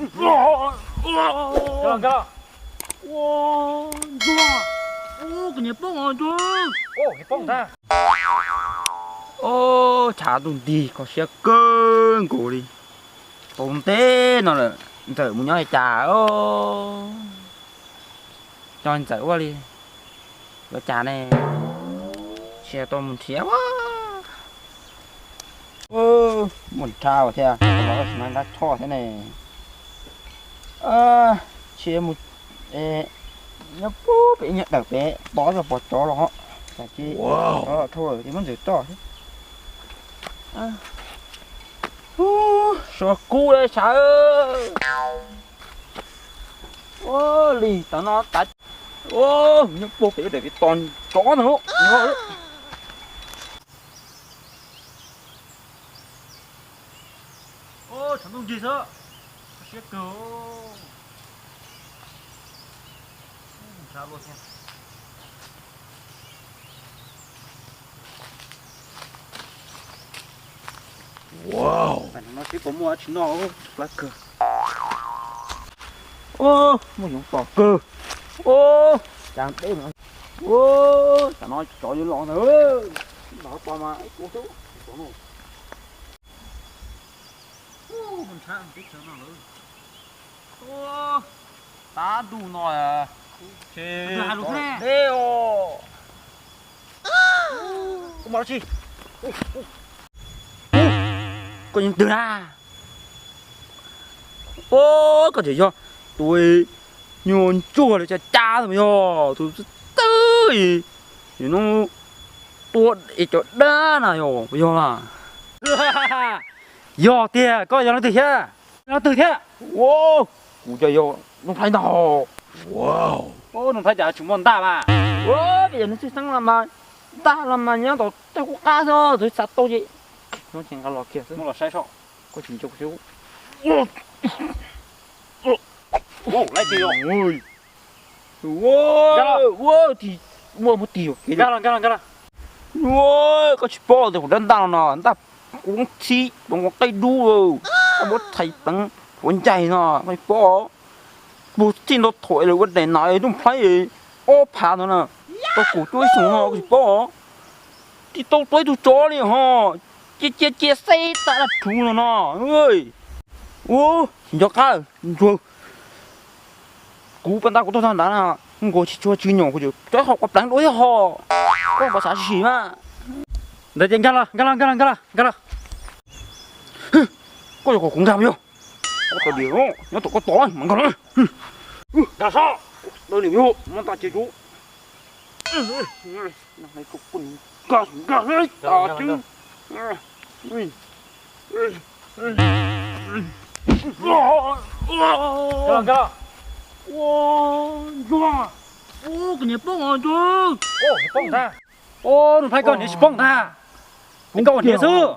Nkag los, nkag los. Ua, ntsuag. Ua, kuv niag poob os ntsuag. Ua, niag poob ntag. Ua, tshav ntuj nti kho siab kawg nkaus li. Tau ntev no lawm, ntxawm mus nyob li cas os. Coj ntxawm ua li, yuav cas ne? Tsis tau mus nrhiav ua. Mus nrhiav thiab, los sim nrhiav choj thiab ne. Tsis mus, nyob pub pem nyob dawm pem pov tau pov tsov los ho. Cas tsis, tsov los dhau lawm ces muab ntxawm tso thiab. Suav kub lawm sawv. Ua li tas no tas. Ua, nyob puag pem lub daim pem tos tsov ntag. Tshav ntuj nrig xwb, kho siab kawg. Ntshav luaj thiab. Wow, no sib puas muaj dab tsi noj, plab kawg. Muaj yoov tom kawg. Cas deb, tam no tsov yuav los ntag. Los pog mas ib kuv xwb. Ntshav teb chaws no lawm. Tav ntuj no ces deb os. Koj mus dab tsi? Koj yeej twg na? Ua, koj tseem yog tus nyuag ntsuag li cas cas ntawd yog tus txawj, nim no tua es cov dab na yog puas yog na? Yog tiag, koj yog leej twg thiab? Leej twg thiab? Ua, kuv cas yog Nuj Nplhaib ntag. Nuj Nplhaib cas tsis muaj ntaj mas. Ua, nws txwj xeeb los mas, ntaj los mas nyob tom tej qub qab xwb, txawm xav tau ces. No ces nqa los kiag xwb, muab los saib soj. Koj tsis nco kuv xwb. Ua, laib tis os. Ua, tis, ua muab tis kev. Nkag los, nkag los, nkag los. Ua, koj tsis paub tias kuv dab ntaj no, ntaj kub txhib, pleev ua qaib dub, koj muab txhais pleev ua ncaig no, koj tsis paub. Puag txij nto thaum lawv ua daim no Nuj Nplhaib ob phav ntawd na, tau kaum cuaj ib xyoos no koj tsis paub. Tsis tau tua ib tug tsov li ho, cia cia cia xeb tas dab rhuv no no. Ua, tsis nco qab ntsuag. Kuv pas ntab kuv tuaj tag nrad na, nkaus tsis tshua tsw nyom kuv cov qhov quav pleev dua ib ho. Koj puas xav sim mas? Ntawd ces nkag los, nkag los, nkag los, nkag los, nkag los. Koj yuav kom kuv nkag mas yog? Koj tau diam nyob tom koj tod mas nkag los. Nkag sab, tau niam yog muab ntaj cia rau. Nkag, nkag, nkag. Ua, ntsuag, ua, kuv niam poob os ntsuag. Ua, niam poob ntag. Ua, Nuj Nplhaib koj niam tsis poob ntag. Kuv koj ua niam xwb.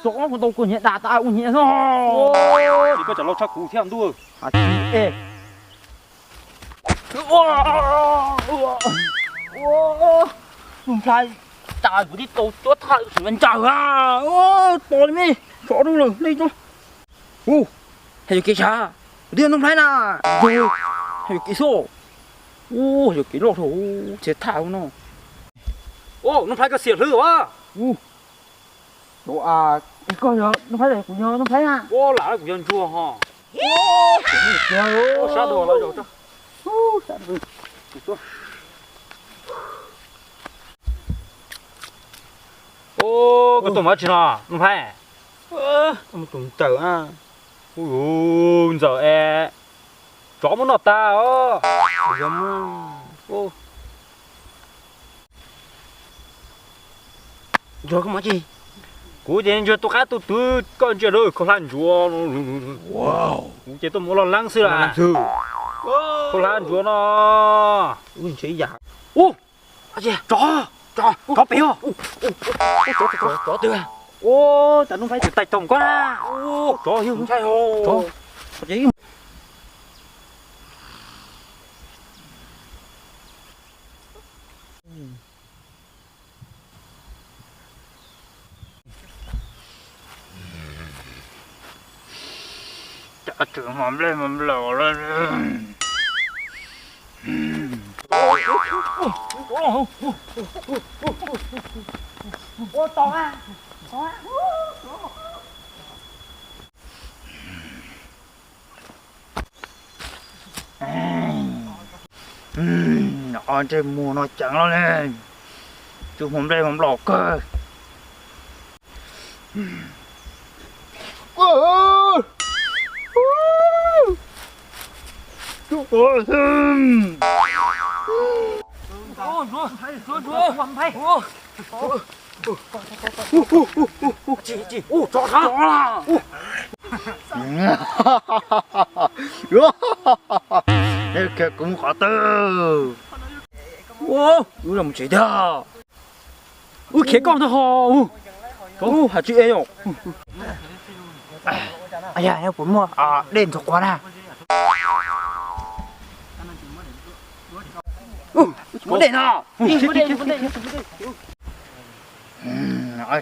Tsov kuv tau kua niam dam tas ua niam xwb. Ua, koj tsam lauj tshaj kuv thiab ntuj. Has tsis es. Nuj Nplhaib, cas kuv tib tau cuab thaj sim ncaws a. Tos li me, tsov dub lawm li no. Ua, has yuav kev sav, kuv twb yog Nuj Nplhaib na. Has yuav kev xwb. Ua, has yuav kev loj dhau, txiav thaj no. Ua, Nuj Nplhaib koj xiam hlwb as. Koj yog Nuj Nplhaib, kuv yog Nuj Nplhaib na. Ua, lam kuv yog ntsuag ho. Sab dua los zaum tso. Koj tuaj mus dab tsi no Nuj Nplhaib? Mus tus ntawm, ntxawm es tsov muab noj tas os. Yog muab, ntsuag koj mus dab tsi? Kuv ces ntsuag tus qab tus twv koj ntsia lawm khaub hlab ntsuav. Kuv ces tuaj mus ua loj leeb xwb las. Khaub hlab ntsuav no. Ub, tsov, tsov pem os. Tsov twg? Ua, cas Nuj Nplhaib twb tais toom koj na. Tsov yog ntshai hos. Cas Tseem hmo nplej hmo nplaum lawm. Ntsej muag no ceev lawm ne, tseem hmo nplej hmo nplaum kawg. Kuv mus qhov twg? Wb los mus tsev tiag. Wb khiav koj ntag ho. Wb has tsis e os. Yog puas muaj dej ntxuav quav na? Muaj dej no.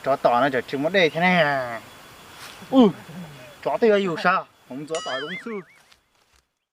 Tsov tom no tseem tsis muaj dej thiab ne. Tsov twb yuav yus sab, mus ntxuav tom zoo xwb.